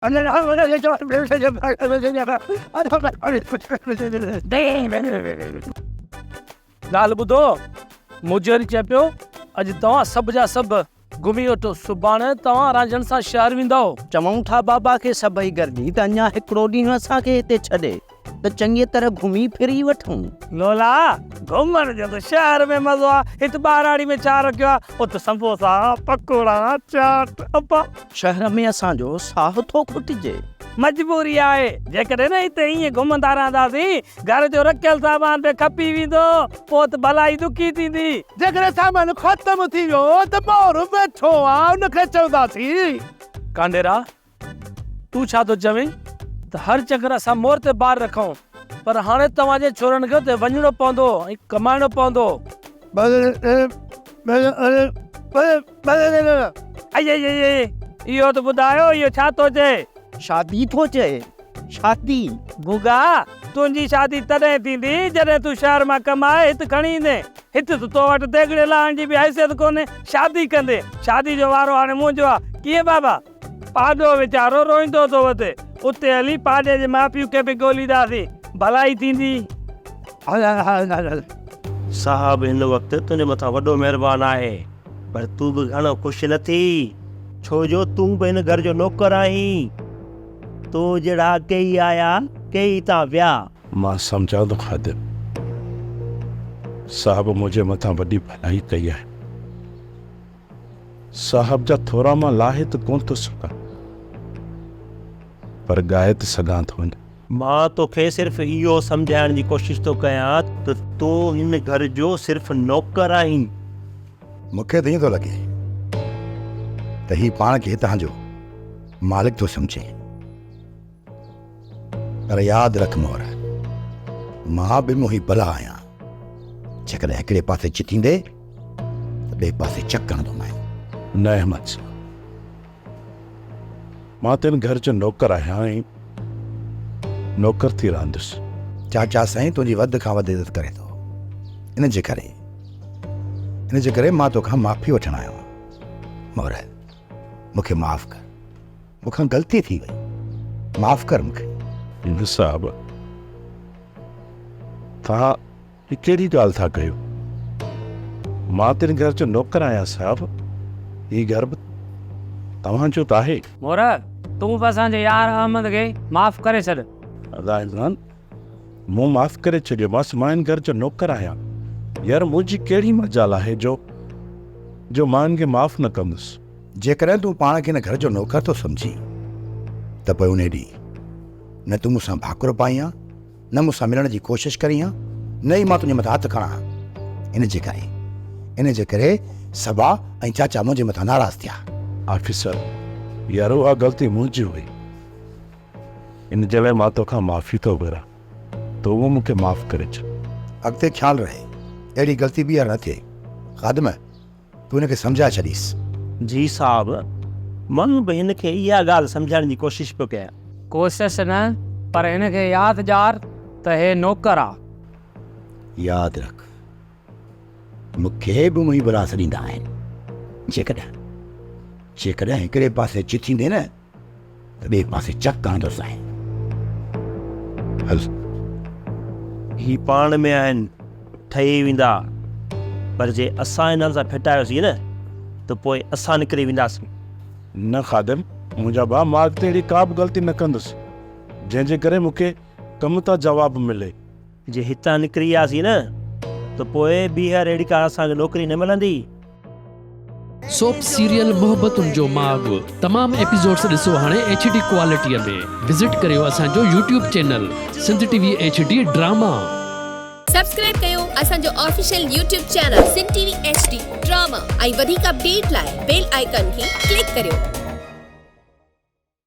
ڳالهه ٻڌو، مجهري چئي پيو، اڄ توهان سڀ جا سڀ گهمي وٺو، سڀاڻي توهان رانجهن سان شهر ويندؤ. چئون ٿا بابا کي سڀئي گڏجي ته اڃا هڪڙو ڏينهن اسان کي هتي ڇڏي ته چڱيء طرح گهمي ڦري وٺون. لولا، گهمڻ جو ته شهر ۾ مزو آ، هت ٻهراڙي ۾ ڇا رکيو آ، ات سمبوسا، پڪوڙا، چاٽ، ابا. شهر ۾ اسان جو ساهه ٿو گهٽجي. مجبوري آهي، جيڪڏهن نه هتي ائين گهمندا رهنداسين، گهر جو رکيل سامان به کپي ويندو، پوء ته ڀلائي دکي ٿيندي. جيڪڏهن سامان ختم ٿي ويو ته مور ويٺو آ، ان کي چونداسين. ڪانڊيرا، تون ڇا ٿو چوين ته هر چڪر اسان مور تي بار رکون، پر هاڻي توهان جي ڇورن کي اتي وڃڻو پوندو ۽ ڪمائڻو پوندو. اهو ته ٻڌايو اهو ڇا ٿو چئي؟ شادي ٿو چئي، شادي. گوگا، تنهنجي شادي تڏهن ٿيندي جڏهن تون شهر مان ڪمائي هت کڻي ايندين. هت ته تو وٽ ديڳڙي لاهڻ جي به حيثيت ڪونهي. شادي ڪندين. شادي جو وارو هاڻي منهنجو آ. ڪيئن بابا؟ پاڏو ويچارو روئيندو ٿو وتي. اتي هلي پاڏي جي ماء پيء کي به ڳولينداسين. ڀلائي ٿيندي. صاحب هن وقت تنهنجي مٿان وڏو مهربان آهي، پر تون به گهڻو خوش نه ٿي، ڇو جو تون به هن گهر جو نوڪر آهين. تو جهڙا ڪيئي آيا، ڪيئي هتان ويا. مان سمجهان ٿو خادم صاحب منهنجي مٿان وڏي ڀلائي ڪئي آهي. صاحب جا ٿورا مان لاهي ته ڪونه ٿو سگهان، پر ڳائي ته سگهان ٿو نه. مان توکي صرف اهو سمجهائڻ جي ڪوشش ٿو ڪيان ته تون هن گهر جو صرف نوڪر آهين. مون کي ته ائين ٿو لڳي ته هي پاڻ کي هتان جو مالڪ ٿو سمجهي. پر ياد رک مور، مان به موهي بلا آهيان. جيڪڏهن هڪڙي پاسي چتيندي ته ٻئي پاسي چڪ هڻندومانء. نه احمد صاحب، مان ته هن گهر جو نوڪر آهيان ۽ نوڪر ٿي رهندس. چاچا سائين تنهنجي وڌ کان وڌ عزت ڪري ٿو. ان جي ڪري ان جي ڪري مان توکان معافي وٺڻ آيو آهيان. مور، مون کي معاف ڪر. مون کان غلطي ٿي وئي. معاف ڪر مون کي. نه صاحب، توهان هي ڪهڙي ڳالهه ٿا ڪيو؟ مان ته هن گهر جو نوڪر آهيان صاحب، هي گهر به توهان جو ته آهي. مور، تون به اسان جي يار احمد کي معاف ڪري ڇڏ. ادا عمران، مون معاف ڪري ڇڏيومانس، مان هن گهر جو نوڪر آهيان. يار منهنجي ڪهڙي مجال آهي جو جو مان هن کي معاف نه ڪندس. جيڪڏهن تون پاڻ کي هن گهر جو نوڪر ٿو سمجهين ته پوء انهي ڏينهن نه تون مون سان ڀاڪر پائين ها، نه مون سان ملڻ جي ڪوشش ڪرين ها، نه ئي مان تنهنجي مٿان هٿ کڻان ها. ان جي ڪري، ان جي ڪري صبا ۽ چاچا منهنجي مٿان ناراض ٿيا. آفيسر، يار اها غلطي منهنجي هئي. ان جي لاء مان توکان معافي ٿو گهران. تون به مون کي معاف ڪري ڇڏ. اڳتي خيال رهي، اهڙي غلطي ٻيهر نه ٿئي. خادم، تون هن کي سمجهائي ڇڏيس. جي صاحب، مان به هن کي اها ڳالهه سمجهائڻ جي ڪوشش پيو ڪيان. ڪوشش نه، پر هن کي ياد ڏيار ته هي نوڪر آ. ياد رک، مون کي به محب الله سڏيندا آهن. جيڪڏهن، جيڪڏهن هڪڙي پاسي چٿيندين نه ته ٻئي پاسي چڪ هڻندوسانء. هل. هي پاڻ ۾ آهن، ٺهي ويندا، پر جي اسان انهن سان ڦٽايوسين نه ته پوء اسان نڪري وينداسين. نه خادم، منهنجا ڀاء، مان اڳتي اهڙي ڪا به غلطي نه ڪندس، جنهن جي ڪري مون کي ڪم تان جواب ملي. جي هتان نڪري وياسين نه ته پوء ٻيهر اهڙي ڪا اسان کي نوڪري نه ملندي. سوپ سيريل محبتن جو ماڳ تمام ايپيسوڊس ڏسو هاڻي ايڇ ڊي ڪوالٽي ۾ وزٽ ڪريو اسان جو YouTube channel Sindh T V H D drama. Subscribe ڪيو اسان جو official YouTube channel Sindh T V H D drama ۽ وڌيڪ اپڊيٽ لاء بيل آئيڪان کي ڪلڪ ڪريو.